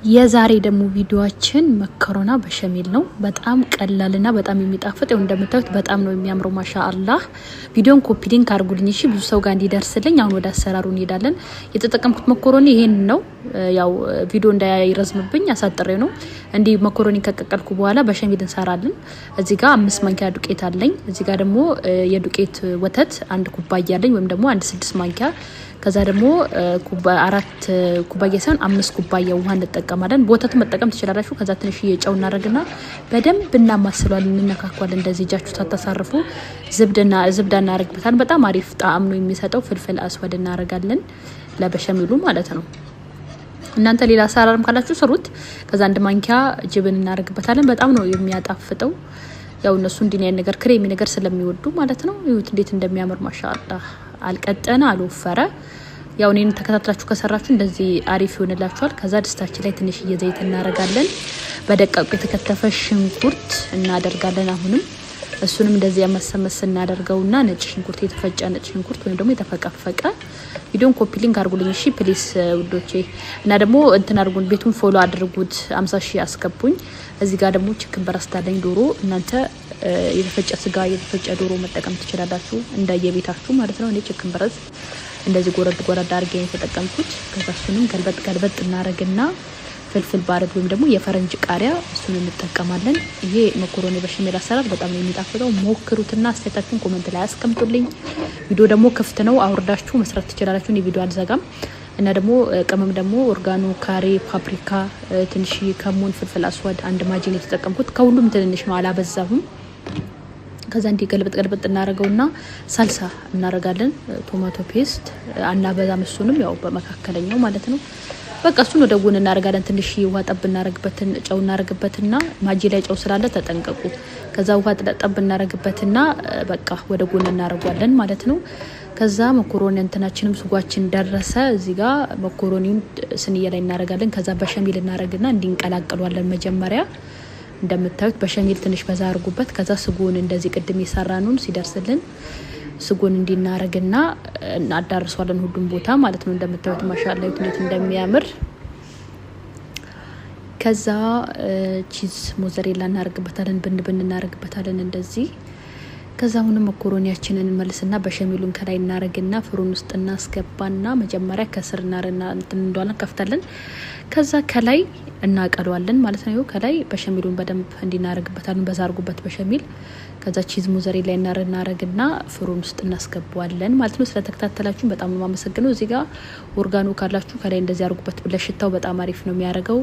የዛሬ ደግሞ ቪዲዮአችን መከሮና በሸሚል ነው። በጣም ቀላልና በጣም የሚጣፍጥ ያው እንደምታዩት በጣም ነው የሚያምረው። ማሻአላህ ቪዲዮን copy link አድርጉልኝ እሺ፣ ብዙ ሰው ጋር እንዲደርስልኝ። አሁን ወደ አሰራሩ እንሄዳለን። የተጠቀምኩት መኮሮኒ ይሄን ነው። ያው ቪዲዮ እንዳይረዝምብኝ አሳጥሬ ነው። እንዲህ መኮሮኒ ከቀቀልኩ በኋላ በሸሚል እንሰራለን። እዚህ ጋር 5 ማንኪያ ዱቄት አለኝ። እዚህ ጋር ደግሞ የዱቄት ወተት 1 ኩባያ አለኝ ወይም ደግሞ አንድ 6 ማንኪያ። ከዛ ደግሞ 4 ኩባያ ሳይሆን 5 ኩባያ ውሃ እንጠቀማለን። በወተቱ መጠቀም ትችላላችሁ። ከዛ ትንሽ ጨው እናደርግና በደንብ እናማስሏለን፣ እንነካኳለን። እንደዚህ እጃችሁ ሳታሳርፉ ዝብዳ እናደርግበታለን። በጣም አሪፍ ጣዕም ነው የሚሰጠው። فلفل أسود እናደርጋለን ለበሸሚሉ ማለት ነው። እናንተ ሌላ አሰራርም ካላችሁ ስሩት። ከዛ 1 ማንኪያ جبن እናደርግበታለን። በጣም ነው የሚያጣፍጠው። ያው እነሱ እንዲህ አይነት ነገር creamy ነገር ስለሚወዱ ማለት ነው። ይሁት እንዴት እንደሚያምር ማሻአላህ። አልቀጠነ አልወፈረ። ያው እኔን ተከታትላችሁ ከሰራችሁ እንደዚህ አሪፍ ይሆንላችኋል። ከዛ ድስታችን ላይ ትንሽዬ ዘይት እናደርጋለን። በደቃቁ የተከተፈ ሽንኩርት እናደርጋለን። አሁንም እሱንም እንደዚህ ያመሰመስ እናደርገውና ነጭ ሽንኩርት፣ የተፈጨ ነጭ ሽንኩርት ወይም ደግሞ የተፈቀፈቀ። ቪዲዮን copy link አድርጉልኝ እሺ please ውዶቼ። እና ደግሞ እንትን አድርጉን፣ ቤቱን follow አድርጉት፣ 50,000 አስገቡኝ። እዚህ ጋር ደግሞ chicken breast አለኝ፣ ዶሮ። እናንተ የተፈጨ ስጋ፣ የተፈጨ ዶሮ መጠቀም ትችላላችሁ እንደየቤታችሁ ማለት ነው። እኔ chicken breast እንደዚህ ጎረድ ጎረድ አድርጌ የተጠቀምኩት። ከዛ እሱንም ገልበጥ ገልበጥ እናደርግና فلفل بارد ወይም ደግሞ የፈረንጅ ቃሪያ እሱን እንጠቀማለን። ይሄ መኮሮኒ በሸሜል አሰራር በጣም ነው የሚጣፍጠው። ሞክሩትና አስተያየታችሁን comment ላይ አስቀምጡልኝ። ቪዲዮ ደግሞ ክፍት ነው፣ አውርዳችሁ መስራት ትችላላችሁ። እኔ ቪዲዮ አልዘጋም። እና ደግሞ ቅመም ደግሞ oregano፣ ካሬ፣ ፓፕሪካ፣ ትንሽ ከሙን፣ فلفل أسود፣ አንድ ማጂን የተጠቀምኩት። ከሁሉም ትንንሽ ነው፣ አላበዛሁም። ከዛ እንዲህ ገልበጥ ገልበጥ እናደርገውና ሳልሳ እናደርጋለን። Tomato paste አናበዛም፣ እሱንም ያው በመካከለኛው ማለት ነው። በቃ እሱን ወደ ጎን እናደርጋለን። ትንሽ ውሃ ጠብ እናደርግበትን፣ ጨው እናደርግበትና፣ ማጂ ላይ ጨው ስላለ ተጠንቀቁ። ከዛ ውሃ ጠብ እናደርግበትና በቃ ወደ ጎን እናደርጓለን ማለት ነው። ከዛ መኮሮኒ እንትናችንም ስጓችን ደረሰ። እዚህ ጋር መኮሮኒውን ስንያ ላይ እናደርጋለን። ከዛ በሸሚል እናደርግና እንዲንቀላቅሏለን። መጀመሪያ እንደምታዩት በሸሚል ትንሽ በዛ አድርጉበት። ከዛ ስጎን እንደዚህ ቅድም የሰራነውን ሲደርስልን ስጎን እንዲናረግና እናዳርሷለን ሁሉም ቦታ ማለት ነው። እንደምታዩት ማሻአላ እንዴት እንደሚያምር። ከዛ cheese mozzarella እናደርግበታለን፣ ብን ብን እናደርግበታለን እንደዚህ። ከዛ አሁንም መኮሮኒያችንን እንመልስና በሸሚሉን ከላይ እናረግና فرن ውስጥ እናስገባና መጀመሪያ ከስር እናርና እንትን እንደዋለን ከፍታለን። ከዛ ከላይ እናቀለዋለን ማለት ነው። ከላይ በሸሚሉን በደንብ እንዲናረግበታለን፣ በዛ አርጉበት በሸሚል። ከዛ cheese mozzarella እናረግና فرن ውስጥ እናስገባዋለን ማለት ነው። ስለተከታተላችሁ በጣም ነው የማመሰግነው። እዚህ ጋር oregano ካላችሁ ከላይ እንደዚህ አርጉበት፣ ለሽታው በጣም አሪፍ ነው የሚያደርገው።